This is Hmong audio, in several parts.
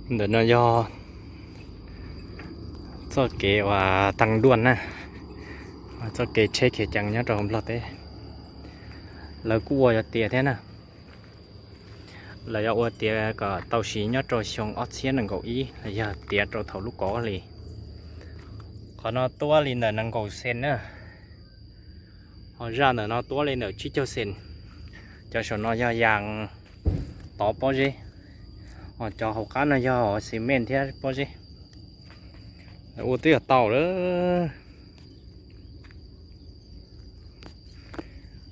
Ntawm no yog txoj kev uas taag duaj na, txoj kev tsheb khiav cees nyob rau Nplog teb. Lawv kuj ua yog tiav thiab na. Lawv yog ua tiav kom tau siv nyob rau xyoo ob txhiab nees nkaum ib los yog tiav rau thaum lub kaum ib hli. Qhov no tuab li ntawm nees nkaum xees na, ho zaj ntawm no tuab li ntawm tsib caug xees. Cov saum no yog yas tov pob zeb, ho cov hauv qab no yog xi mees thiab pob zeb. Ua twb yog tau lawm.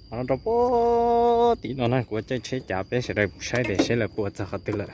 Ho no rau puag tim no na, kuv caij tsheb cav peb sawv daws saib tias seb lawv pua txog qhov twg lawm.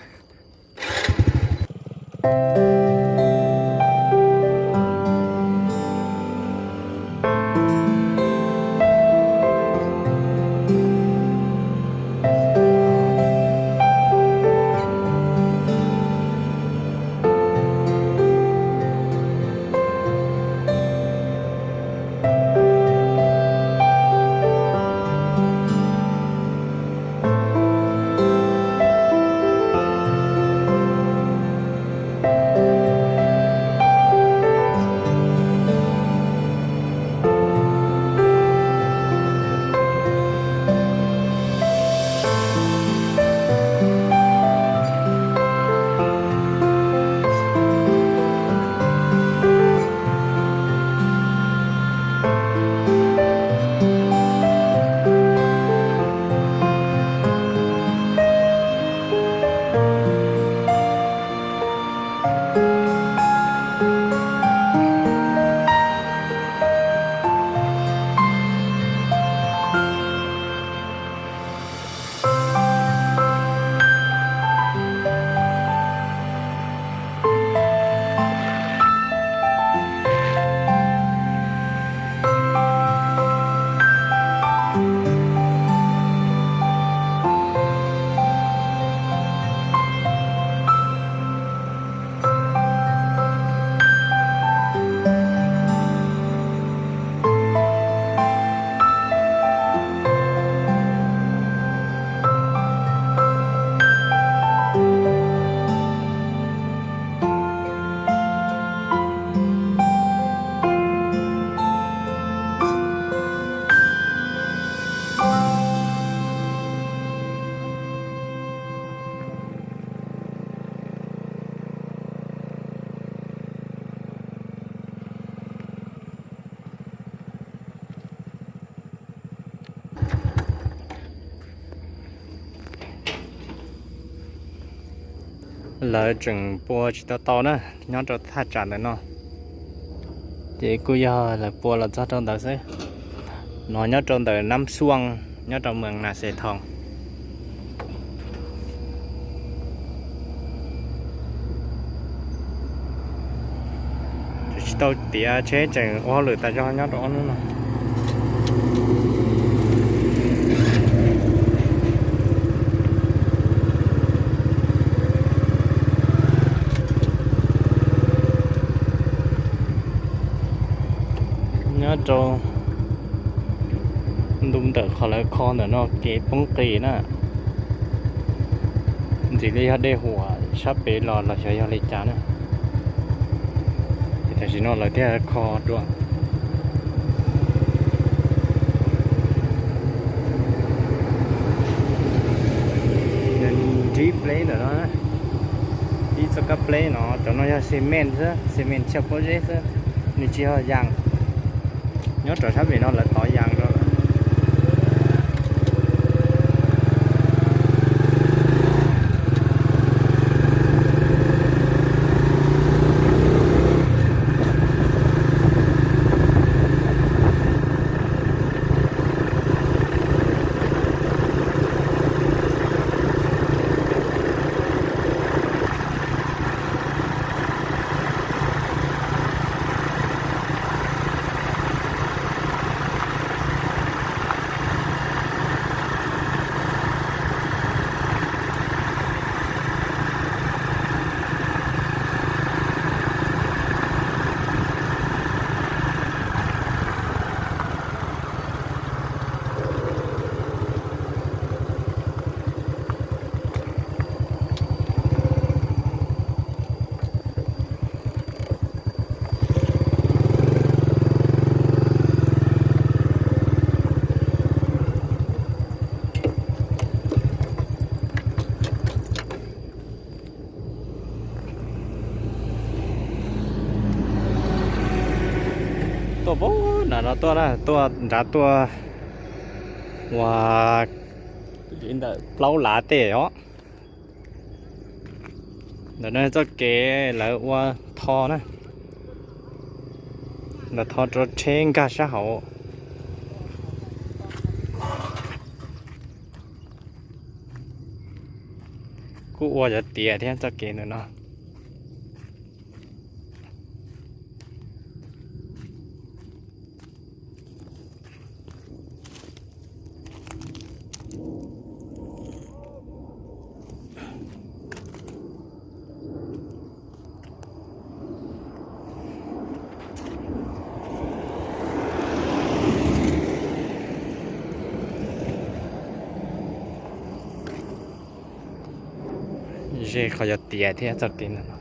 Lawv tseem pua tsis tau tau na, nyob rau thaj tsam ntawm no, ces kuj yog lawv pua los txog rau ntawd xwb. No nyob rau ntawm Nab Xuaj, nyob rau moos Nas Xes Thoos. Tsis tau tiav, tsheb tseem ua hauj lwm tas zog nyob rau ob hnub no. Nyob rau ntu ntawm qhov lawv kho ntawm no kev poob qis na, ntxim li yog dej huam sab pem los los xyov yog li cas na. Ces tam sim no lawv thiaj kho dua. Nrib pleb ntawm no, ib txoj kab pleb no, cov no yog xi mees xwb, xi mees thiab pob zeb xwb, nws tsis yog yas. Nyob rau sab pem no lawv tov yas rau. Pub nram no tuaj na, tuaj nrad tuaj uas li ntawm plaub lav tej os. Ntawm no txoj kev lawv ua tho na, lawv tho rau tsheb nkag sab hauv. Kuj ua cov tiav thiab txoj kev ntawm no. Ze qhov yog tiav thiab txoj kev ntawm no.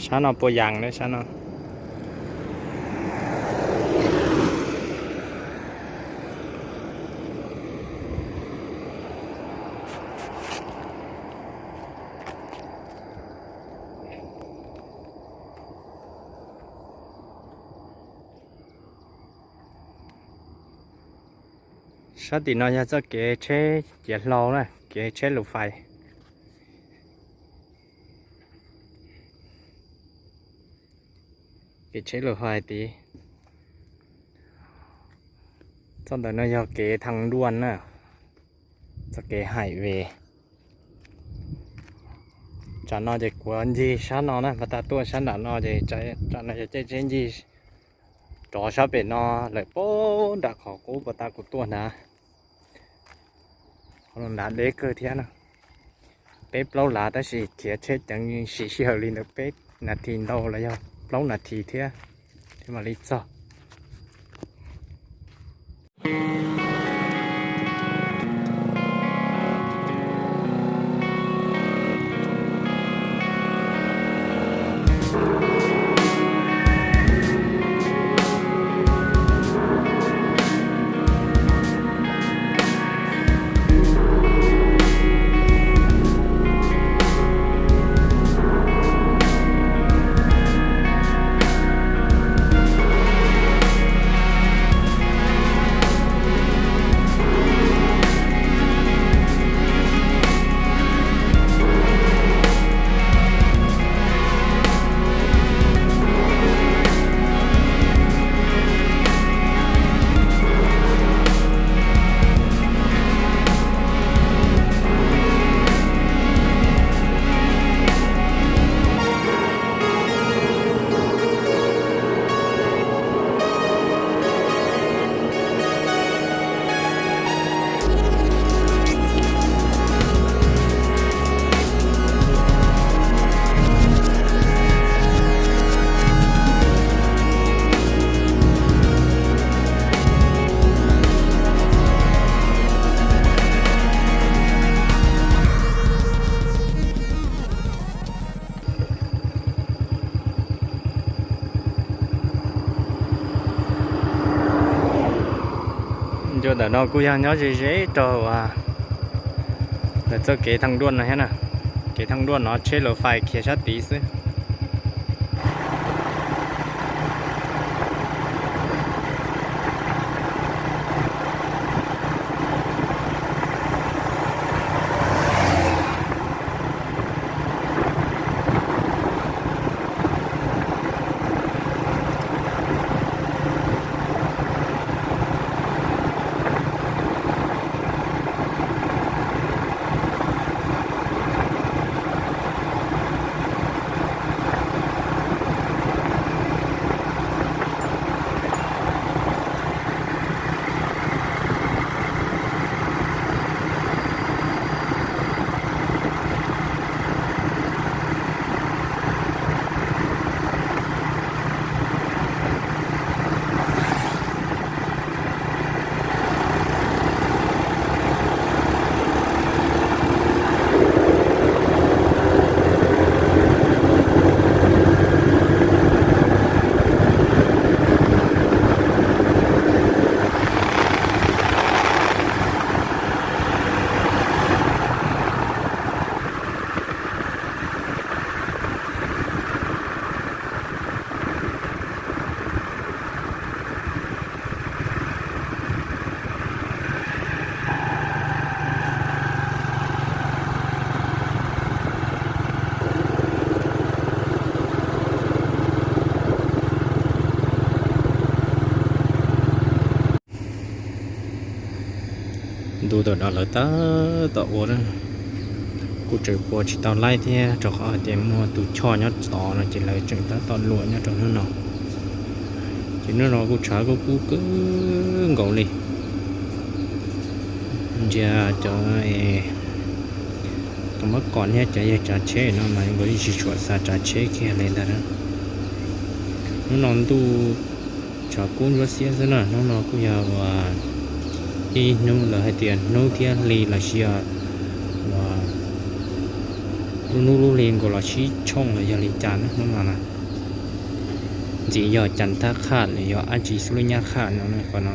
Sab no puas yas lawm sab no. Sab tim no yog txoj kev tsheb ciav hlau na, kev tsheb lus fais. Kev tsheb lus fais tid. Txoj ntawm no yog kev thaj nruaj na, txoj kev haim ve. Tsam no ces kuv ncig sab no na, pas tas tuaj sab nram no ces tsam no yog caij tsheb ncig rov sab pem no lawm, pab nram qhov qub pas tas kuv tuaj ntag. Qhov no nrad deb kawg thiab na. Peb plaub lav tab sis khiav tsheb ceev siv sij hawm li ntawm peb nas this ntau los yog plaub nas this thiab, thiab mam li txog. Ncua ntawm no kuj yog nyob ze ze rau ntawm txoj kev thaj nruaj no thiab na. Kev thaj nruaj no tsheb lus fais khiav sab tid xwb. Ntawm no lawv tab tom ua na, kuj tseem pua tsis tau laib thiab rau qhov hais tias muaj tus choj nyob tod no ces lawv tseem tab tom luam nyob rau hnub no. Ces hnub no kuj tshav kub kub kawg nkaus li. Ntsia cov, cov mab kom thiab cov yawg tsav tsheb no mas nkawd yeej tsis tshua xav tsav tsheb kiag li ntag. Hnub no ntuj tshav kub ntsuab xiab xwb na, hnub no kuj yog ib hnub lawv hais tias hnub thiab hli los sis yog lub hnub lub hli nkaus los sib tshooj los yog li cas na hnub no na. Ntxim yog cas thab qhaj los yog dab tsi xub lub nyab qhaj no na, qhov no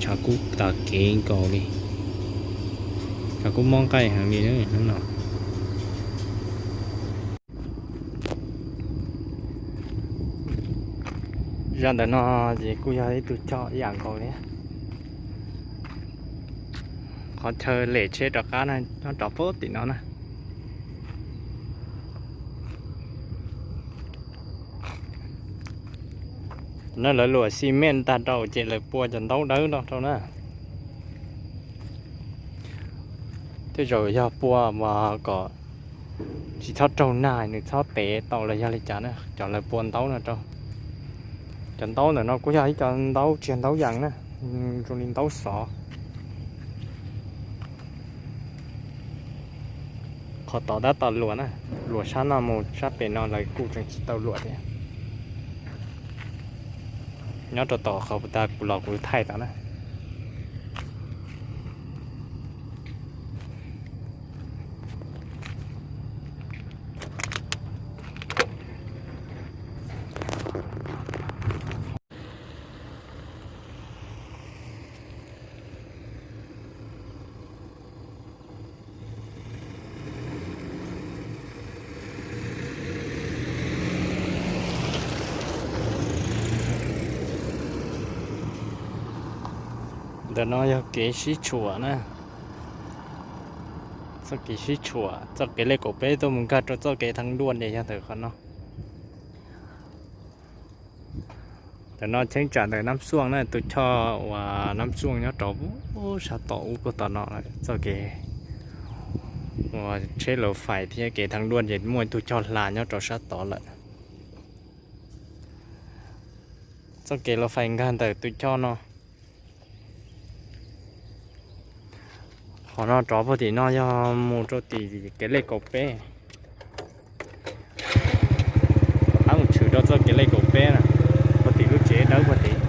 tshav kub tas kev nkaus li, tshav kub mob nqaij heev li hnub no. Zaj ntawm no ces kuj yog ib tug choj ib yam nkaus li. Qhov chaw lem tsheb rov qab nyob rov pem tim no na. No lawv luam xi mej tag rau ces lawv pua cov ntaub dawb no rau na. Tej zaum yog pua mas kom tsis txhob raug nag nws txhob tev tau los yog li cas na, cov lawv pua ntaub no rau. Cov ntaub ntawm no kuj yog ib co ntaub tsiag ntaub yas na, zoo li ntaub xov. Qhov tod tab tom luam na, luam sab no mus sab pem no lawv kuj tseem tsis tau luam thiab. Nyob rau tom qhov puag ta kuv los kuv thaij tau na. Ntawm no yog kev sib tshuam na. Txoj kev sib tshuam, txoj kev lej kaum peb tuaj mus nkag rau txoj kev thaj duaj ces yog ntawm qhov no. Ntawm no cheeb tsam ntawm Nab Xuaj na, tus choj uas Nab Xuaj nyob rau sab tod ub puag tom no. Txoj kev uas tsheb laus fais thiab kev thaj duaj ces muaj ib tug choj hla nyob rau sab tod lawm. Txoj kev laus fais nkag ntawm tus choj no. Qhov no rov puag tim no yog mus rau tim kev lej kaum peb. Rov qab mus tshwm rau txoj kev lej kaum peb na, puag tim lub tsev dawb puag tim.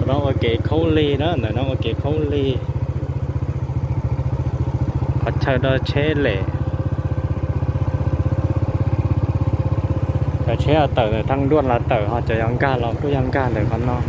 Ntawm no ua kev khaub lig na, ntawm no ua kev khaub lig. Qhov chaw rau tsheb lem. Cov tsheb tawm ntawm thaj duaj los tawm, ho cov yuav nkag los kuj yog nkag ntawm qhov no.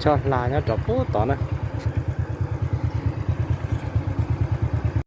Choj hla nyob rau puag tod na.